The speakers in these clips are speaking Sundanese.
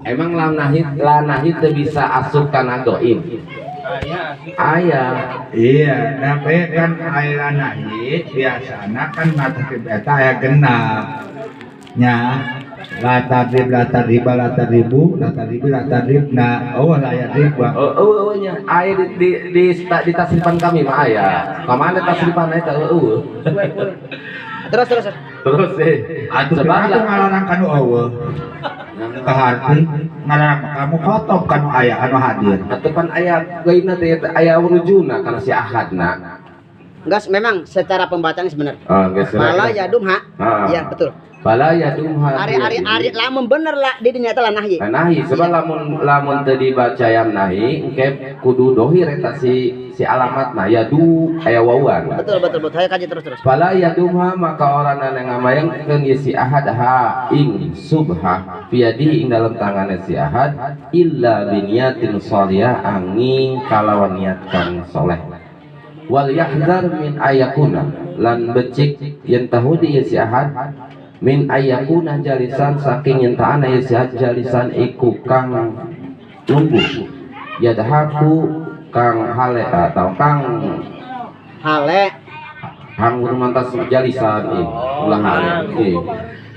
Emang la nahi teu bisa asup kana goib. Aya. Iya, tapi kan aya nahi biasana kan mata eta aya genap. Nya la tadrib la tadriba la tadribu la tadribi la tadribna. Oh, la yadrib. Oh, nya aya di tasripan kami mah aya. Ka mana tasripan eta eueuh. Terus terus. Terus sih. Atuh Sebab aku ngalarang kanu eueuh. Kaharti ngalarang kamu khotob kanu aya anu hadir. Atuh pan aya gaibna teh aya rujuna kana si ahadna. Enggak, memang secara pembacaan sebenarnya. Ah, geus. Fala yadum ha. Ah. Iya, betul. Fala yadum ha. Ari ari ari lamun bener lah di dinya eta lah nahyi. Nah, nahi sebab lamun lamun teu dibaca yang nahi engke kudu dohir eta si si alamatna yadu aya wawan. Betul betul betul. Saya kaji terus terus. Fala yadumha maka orang yang ngamayangkeun ye si ahad ha ing subha biyadi ing dalam tangannya si ahad illa biniyatin sholihah angin kalawan niat kang soleh. Wal yahzar min ayakuna lan becik yen tahudi ye si ahad min ayakuna jalisan saking yen ta'ana ye si ahad jalisan iku kang lungguh yadhaku kang hale atau kang hale hang rumantas jalisan ulah hale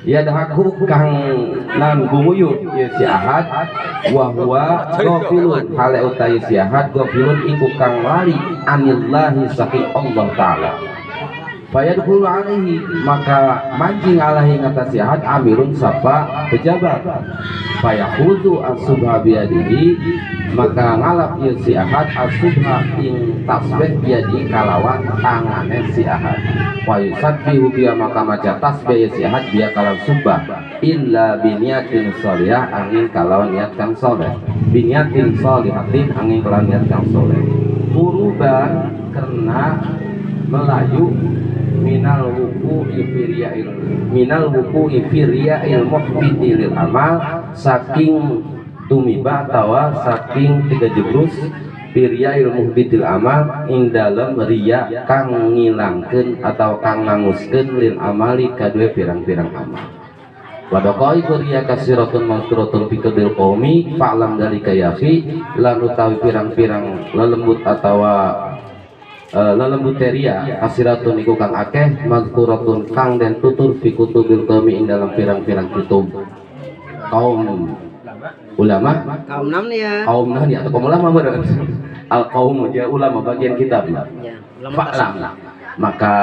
yadhaku kang nan gumuyub ye si ahad wa huwa ghafilun hale utai si ahad ghafilun iku kang lali anillahi saking Allah taala fayadkhulu alaihi maka mancing alaihi ngatasi ahad amirun sapa pejabat fayakhudhu as-subha biyadihi maka ngalap ieu si ahad as-subha ing tasbih biyadihi kalawan tangane si ahad wa yusabbihu biya maka maca tasbih ieu si ahad biya kalawan subah illa biniyatin sholihah angin kalawan niat kang soleh biniyatin sholihatin angin kalawan niat kang soleh uruban karena melayu minal wuku'i firiya'il minal wuku'i firiya'il muhbiti lil amal saking tumiba atawa saking tiga jebrus firiya'il muhbitil amal ing dalem riya kang ngilangkeun atau kang nganguskeun lil amali kadue pirang-pirang amal. Wadaqai riya kasiratun mazkuratun fi qadil qaumi fa'lam dalika yafi lan utawi pirang-pirang lelembut atawa lelembuteria kasiratun iku kang akeh mazkuratun kang den tutur fi kutubil qaumi ing dalam pirang-pirang kutub kaum ulama kaum nam ya kaum nah atau kaum ulama bener al qaum dia ulama bagian kitab ya, fa'lam maka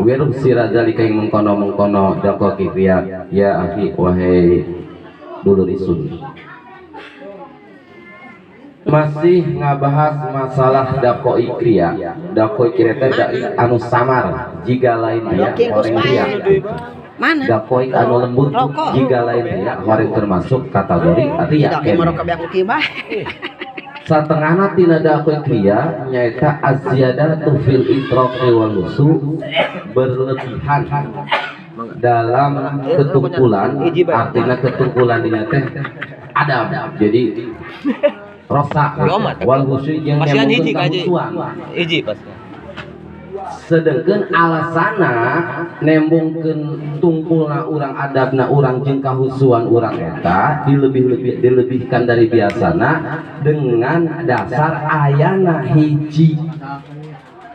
weruh sira zalika ing mengkono-mengkono daqo riya ya akhi wahai dulur isun. Masih ngabahas masalah daqo kriya. Daqo kriya teh anu samar jiga lain dia horeng riya. Mana? Daqo anu lembut jiga lain dia horeng termasuk kategori riya. Satengahna tina daqo kriya nyaeta azyadatu fil itraqi wal lusu berlebihan dalam ketungkulan, artinya ketungkulan dinya teh adab. Jadi rosak wal husy jeung nyambungkeun kahusuan. Hiji pasti. Sedengkeun alasana nembungkeun tungkulna urang adabna urang jeung kahusuan urang eta dilebih-lebih dilebihkan dari biasana dengan dasar ayana hiji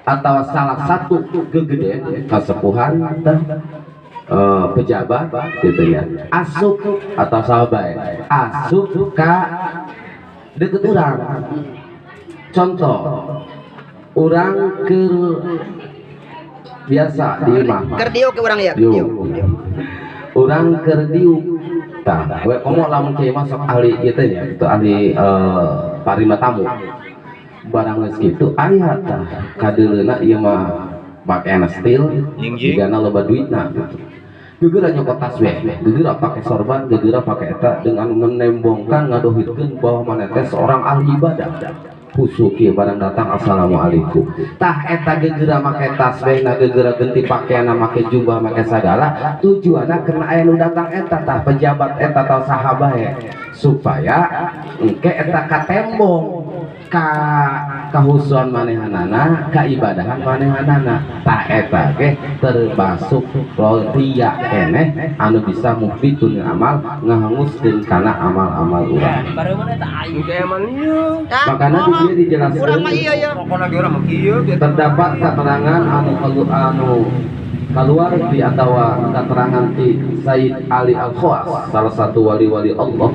atau salah satu gegede kasepuhan teh pejabat gitu ya asup atau sahabat asup ka deket urang. Contoh urang ke biasa di imah keur diuk ke urang ya urang keur diuk tah we komo lamun kieu mah sok ahli ieu teh nya kitu ahli parima tamu barang geus kitu aya tah kadeuleuna ieu mah pakaian stil jigana loba duitna gitu. Gegeura nyokot tasbih, gegeura pake sorban, gegeura pake eta dengan menembongkan ngadohitkeun bahwa maneh teh seorang ahli ibadah. Khusyuk kieu barang datang assalamualaikum. Tah eta gegeura make tasbihna, gegeura genti pakaianna, make jubah, make sagala, tujuanna karena aya nu datang eta tah pejabat eta atau sahabat supaya engke eta katembong ka kahusuan manehanana, kaibadahan manehanana. Ta eta ge termasuk riya keneh anu bisa muhbitun amal ngahanguskeun kana amal-amal urang. Makana di dieu dijelaskeun terdapat keterangan anu keluar di atawa keterangan ti Sayyid Ali Al-Khawas, salah satu wali-wali Allah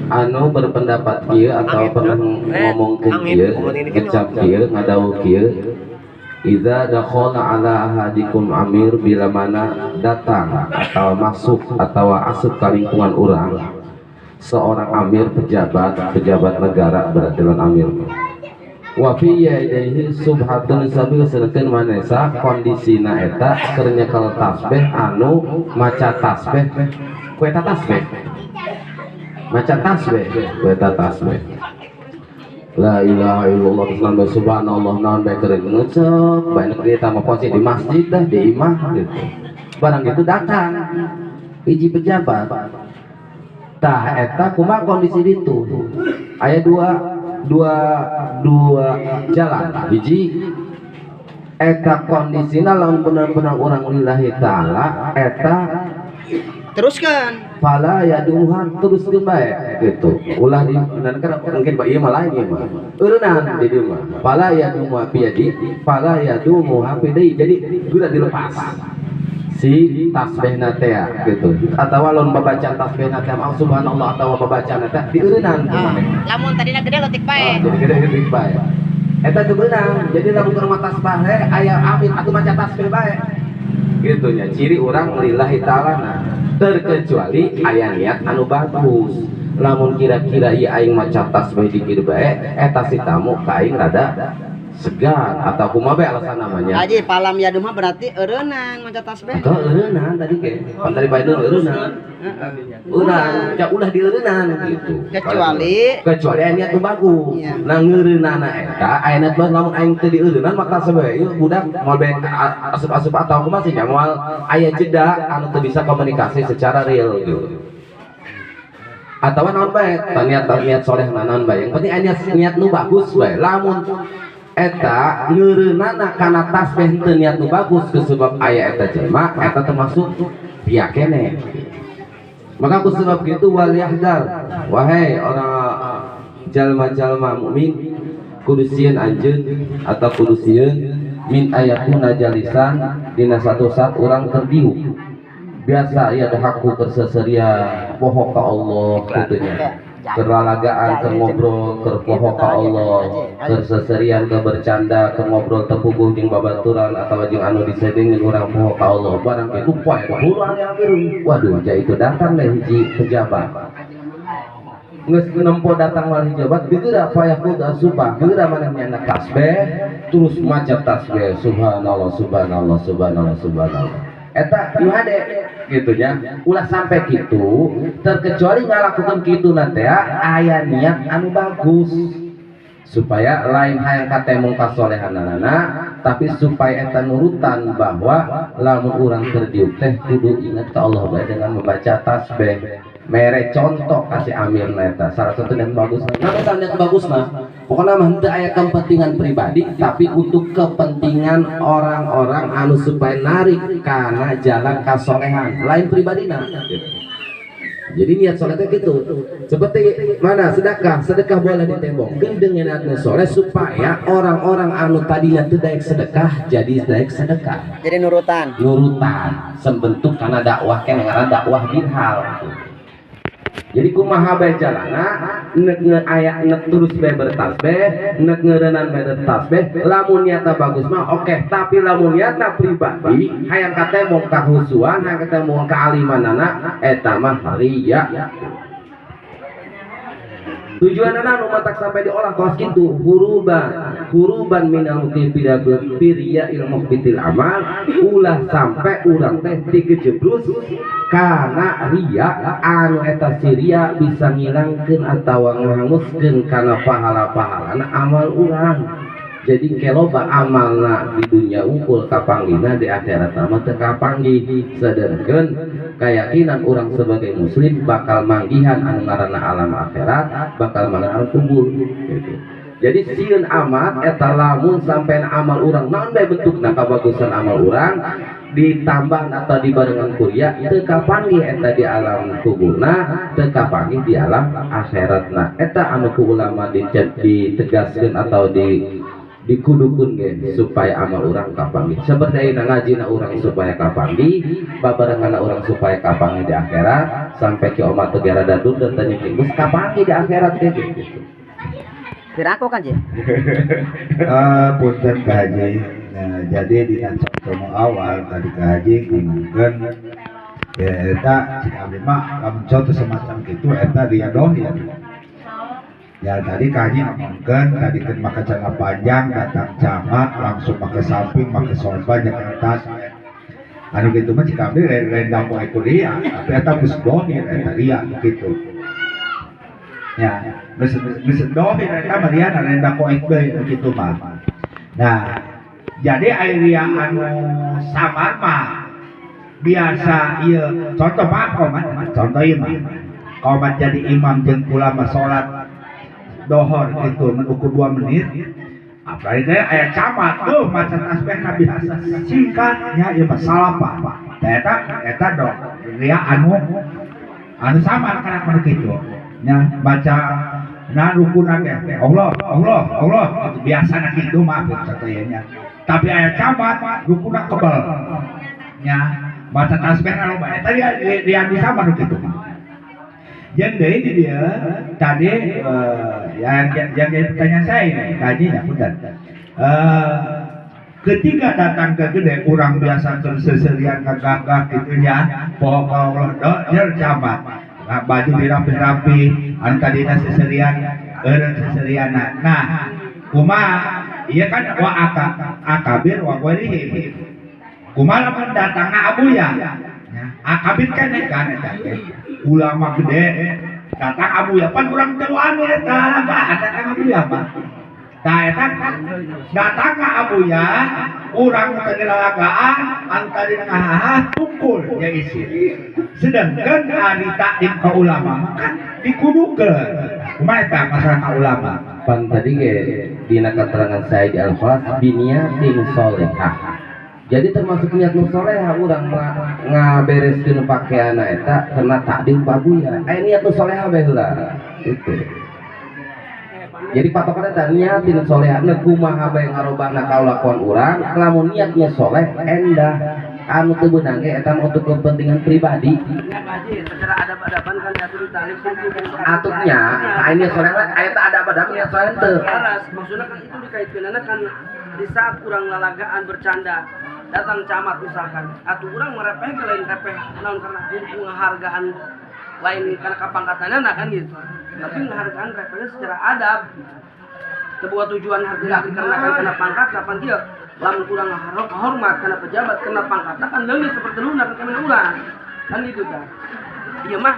anu berpendapat kieu atau pernah ngomongkeun kieu, ngecap kieu, ngadawuh kieu, idza dakhala ala ahadikum amir, bila mana datang atau masuk atau asup ka lingkungan urang seorang amir, pejabat, pejabat negara berarti lawan amir, wa fi yadayhi subhatun sabil, sedengkeun manesa kondisina eta keur nyekel tasbih anu maca tasbih ku eta tasbih, maca tasbih ku eta tasbih, la ilaha illallah, terus nambah subhanallah, naon bae keur ngecep bae nek kita mah posisi di masjid dah di imah gitu, barang gitu datang hiji pejabat tah eta kumaha kondisi ditu aya dua jalan. Hiji eta kondisina lamun bener-bener urang lillahi ta'ala eta teruskan fala ya duhan, teruskeun bae gitu, ulah di kan mungkin bae ieu mah lain ieu mah eureunnan di dieu mah fala ya dumu fi fala ya dumu hafi deui, jadi geura dilepas si tasbihna teh gitu, atawa lamun babacaan tasbihna teh subhanallah atawa babacaan teh dieureunnan kumaha lamun tadina gede leutik bae, jadi gede leutik bae eta teu beunang. Jadi lamun keur mah tasbih aya amin atuh maca tasbih bae gitu nya, ciri urang lillahi ta'ala. Nah, terkecuali aya niat anu bagus, lamun kira-kira ieu aing maca tasbih dikir bae eta si tamu ka aing rada segan atau kumaha bae alasan namanya. Aji palam ya mah berarti eureunnan maca tasbih. Atau eureunnan tadi ke. Pan tadi bae eureunnan. Eureunnan, ca ulah dieureunnan gitu. Kecuali aya niat nu bagus. Nah ngeureunana eta aya niat bagus, lamun aing teu dieureunnan maka tasbih ieu budak moal bae asup-asup atau kumaha sih nya moal aya jeda anu teu bisa komunikasi secara real gitu. Atawa naon bae niat soleh naon bae. Yang penting aya niat nu bagus bae. Lamun eta ngeureunana kana tasbih teu niat nu bagus kusebab aya eta jelema eta termasuk riya keneh. Maka kusebab kitu wal yahdar, wahai orang jalma-jalma mukmin, kudu sieun anjeun atau kudu sieun min ayakuna jalisan dina satu saat urang terdiuk biasa ieu dahaku kerseseria poho ka Allah kitu nya, kerlalagaan, keur ngobrol, keur poho ka Allah, keur seserian, keur bercanda, keur ngobrol tepuguh jeung babaturan atawa jeung anu disedeng jeung urang poho ka Allah. Barang kitu poe hulu ane waduh ja itu datang deh hiji pejabat. Geus nempo datang wali pejabat geura fayakud asubah, geura maneh nyandak tasbih, terus maca tasbih subhanallah subhanallah subhanallah subhanallah. Eta nu hade gitu nya, ulah sampai kitu, terkecuali ngalakukeun kitu nanti aya niat anu bagus supaya lain hayang katemong kasolehanana, tapi supaya eta nurutan bahwa lamun urang keur diuk teh kudu inget ka Allah bae dengan membaca tasbih. Mere contoh kasih amir eta salah satu yang bagus. Nah, eta niat bagus mah pokoknya mah henteu aya kepentingan pribadi tapi untuk kepentingan orang-orang anu supaya narik kana jalan kasolehan lain pribadina gitu. Jadi niat soleh teh gitu. Seperti mana sedekah, sedekah boleh ditembong. Gendeng niat soleh supaya orang-orang anu tadinya teu daek sedekah jadi daek sedekah. Jadi nurutan. Nurutan sembentuk kana dakwah keneh ngaran dakwah bilhal gitu. Jadi kumaha bae jalana nek aya nek terus bae bertasbih, nek ngeureunnan bae bertasbih, lamun niatna bagus mah oke, tapi lamun niatna pribadi hayang katemong kahusuan, hayang katemong kaalimanana eta mah riya. Tujuanana nu matak sampai diolah kos kitu huruban, huruban minal mukti piriya ilmu bitil amal, ulah sampai urang teh digejebrus kana riya anu eta si riya bisa ngilangkeun atawa ngahanguskeun kana pahala-pahalana amal urang. Jadi keloba amalna di dunia unggul kapanggihna di akhirat mah teu kapanggih. Sedengkeun keyakinan urang sebagai muslim bakal manggihan anu ngaranna alam akhirat, bakal manggihan alam kubur gitu. Jadi sieun amat eta lamun sampean amal urang naon bae bentukna kabagusan amal urang ditambah atau dibarengan ku ria teu kapanggih eta di alam kuburna, teu kapanggih di alam akhiratna. Eta anu ku ulama ditegaskeun atau dikudukeun ge supaya amal urang kapanggih. Seperti ayeuna ngajina urang supaya kapanggih, babarenganna urang supaya kapanggih di akhirat, sampai ki omat teu rada dur dan tanya geus kapanggih di akhirat ge gitu. Piraku kan, Ji? Punten Ka Haji. Nah, jadi di contoh awal tadi Ka Haji ngomongkeun ya eta cik abdi mah lamun contoh semacam gitu eta dia dohir. Ya tadi Ka Haji ngomongkeun tadi kan make celana panjang datang camat langsung make samping make sorban ke atas. Anu gitu mah cik abdi lain poe kuliah, tapi eta geus dohir eta dia gitu. Ya, geus geus dohir eta mah dia lain poe deui gitu mah. Nah, jadi area anu samar mah biasa ieu contoh mah komat, contoh ieu mah komat jadi imam jeung kula mah salat dohor gitu mengukur 2 menit apalagi kayak aya camat tuh maca tasbihna biasa singkatnya ieu mah salapan. Tah eta eta dong ria anu anu samar kana anu kitu nya baca nah rukuna teh Allah Allah Allah biasana kitu mah satayanya. Tapi aya camat rukuna kebal nya baca tasbihna loba eta dia anu samar nu kitu mah. Jeung deui di dieu tadi yang jadi pertanyaan saya ini tadi ya punten. Ketika datang ke gede urang biasa terseserian kagagah kitu nya poho ka Allah do jer camat. Nah, baju dirapi-rapi anu tadina seserian eureun seserianna. Nah, kumaha ieu kan wa akabir wa ghairihim. Kumaha lamun datangna abuya? Akabir kan kan eta teh ulama gede datang abuya pan urang teu wani eta bah datang abuya mah. Tah eta datang ka abuya urang teu dilalagaan anu tadi ngahaha tungkul nya isi. Sedangkan ari takdim ka ulama mah kan dikudukeun. Kumaha eta masalah ka ulama? Pan tadi ge dina keterangan saya di Al-Khalas biniatin solehah. Jadi termasuk niat nu soleha urang ngabereskeun pakaianna eta karena takdim ka abuya. Aya niat nu soleha bae heula. Itu. Jadi patokan eta niatin soleha neuk kumaha bae ngarobahna kalakuan urang, lamun niatnya soleh endah. Anu teu beunang ge eta mah untuk kepentingan pribadi. Atutnya, aya niat soleh aya teh adab-adab niat soleh teu. Maksudna kan itu dikaitkeunana kan di saat urang lalagaan bercanda datang camat misalkan atau urang merepeh ke lain repeh naon karena penghargaan lain karena kapangkatanana kan gitu, tapi penghargaan repehnya secara adab sebuah tujuan harga karena kan kena pangkat kapan dia lamun urang hormat karena pejabat kena pangkat kan leungit seperti lunar kan urang kan gitu kan. Iya mah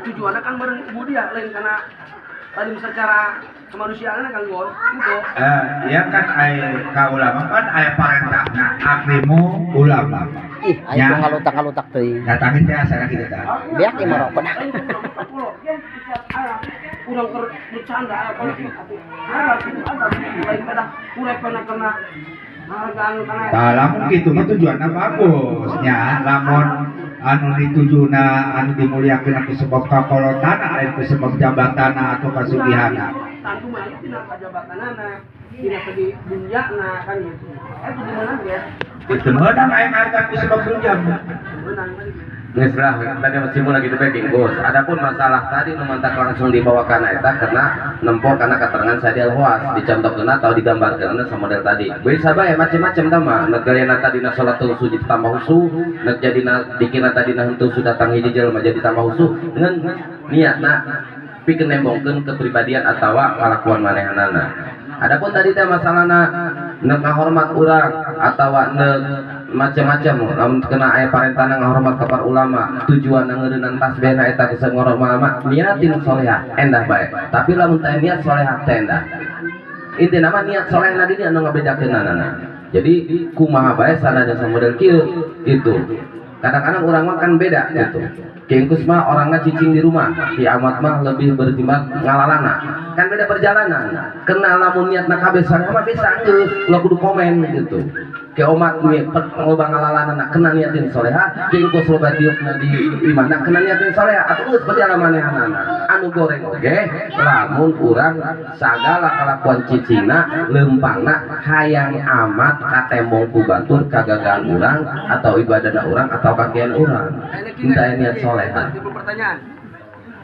tujuannya kan bareng ibu dia lain karena tadi secara kemanusiaan kan bos gitu. Iya kan aya ka ulama kan aya parentahna akrimu ulama. Ih, aya ngalutak-ngalutak teuing. Datangin teh asana kitu tah. Beak ieu marokok. Urang keur bercanda kalau lain pada urang pernah kena hargaan kana. Tah lamun kitu mah tujuanna bagus nya, lamun anu ditujuna anu dimuliakeun ku sebab kakolotana lain ku sebab jabatanna atau kasugihanna. Tantu mah ieu tina kajabatanana, tina segi dunyana kan gitu. Itu gimana ya? Itu meunang aya harta ku sebab dunya. Meunang kan gitu. Geus lah, tadi masih mulai gitu bae bingkus. Adapun masalah tadi nu mantak langsung dibawa kana eta karena nempo karena keterangan saya di Al-Hawas dicontohkeun atau digambarkeun sama model tadi. Bisa bae macam-macam tah mah. Nek gayana tadi na salat sujud tambah husu, nek jadina dikina tadi na henteu sudah datang hiji jelema jadi tambah husu ngan niatna pikeun nembongkeun kepribadian atawa kalakuan manehanana. Adapun tadi teh masalahna nek ngahormat urang atawa nek macam-macam lamun kena aya parentana ngahormat ka para ulama tujuan ngeureunnan tasbihna eta geus ngorok ulama niatin solehah endah bae, tapi lamun teh niat solehah teh endah. Intina mah niat solehna di dieu anu ngabedakeunana. Jadi kumaha bae sanajan samodel kieu gitu. Kadang-kadang orang mah kan beda gitu. Ki Engkus mah orangnya cicing di rumah, Ki Amat mah lebih berjimat ngalalana. Kan beda perjalanan. Kena lamun niatna kabeh soleh mah bisa geus, ulah kudu komen gitu. Ki Omat loba ngalalana kena niatin soleha, Ki Engkus loba diukna di imahna kena niatin soleha atuh geus berjalan manehanana. Anu goreng oge lamun urang sagala kalakuan cicingna leumpangna hayang amat katembong ku batur kagagalan urang atau ibadahna urang atau kakian urang. Minta niat soleha. Pertanyaan.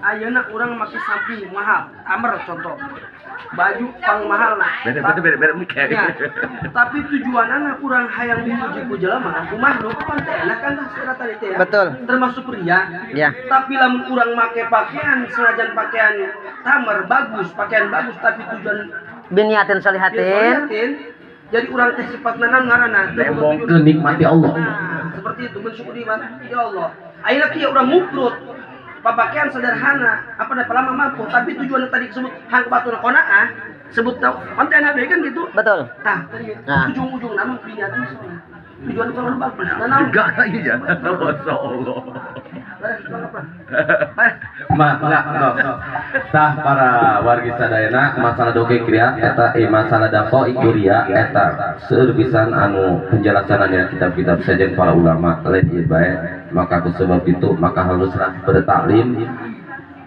Ayeuna urang make samping mahal, amer contoh. Baju pang mahal nah. Beda mikir. Ya, tapi tujuanana urang hayang dipuji ku jelema, ku makhluk pan teh enak kan tah saudara tadi teh ya. Betul. Termasuk pria. Ya. Tapi lamun urang make pakaian senajan pakaian tamer bagus, pakaian bagus tapi tujuan biniatin solihatin. Jadi urang teh sifatna naon ngaranna? Tembongkeun nikmati Allah. Nah, seperti itu mensyukuri nikmat ya Allah. Ayeuna kieu urang mukrut. Pakaian sederhana, apa da lama mampu, tapi tujuan tadi disebut hang batuna qanaah, sebut tau konten ada kan gitu. Betul. Tah, nah. Ujung-ujung nama biniatin soleh. Tujuan kalau bagus. Nah, juga iya. Masyaallah. Ma, tah para wargi sadayana masalah doge kriya eta masalah dafo ikuria eta seueur pisan anu penjelasanna kitab-kitab sajen para ulama lain ieu bae. Maka ku sebab itu maka haruslah bertaklim,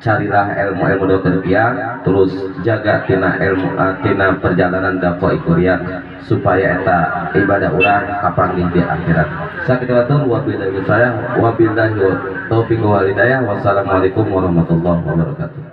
carilah ilmu-ilmu dokter kia, terus jaga tina ilmu tina perjalanan dafo ikuria supaya eta ibadah urang kapanggih di akhirat. Sakitu atur wabillahi saya wabillahi taufiq wal hidayah. Wassalamualaikum warahmatullahi wabarakatuh.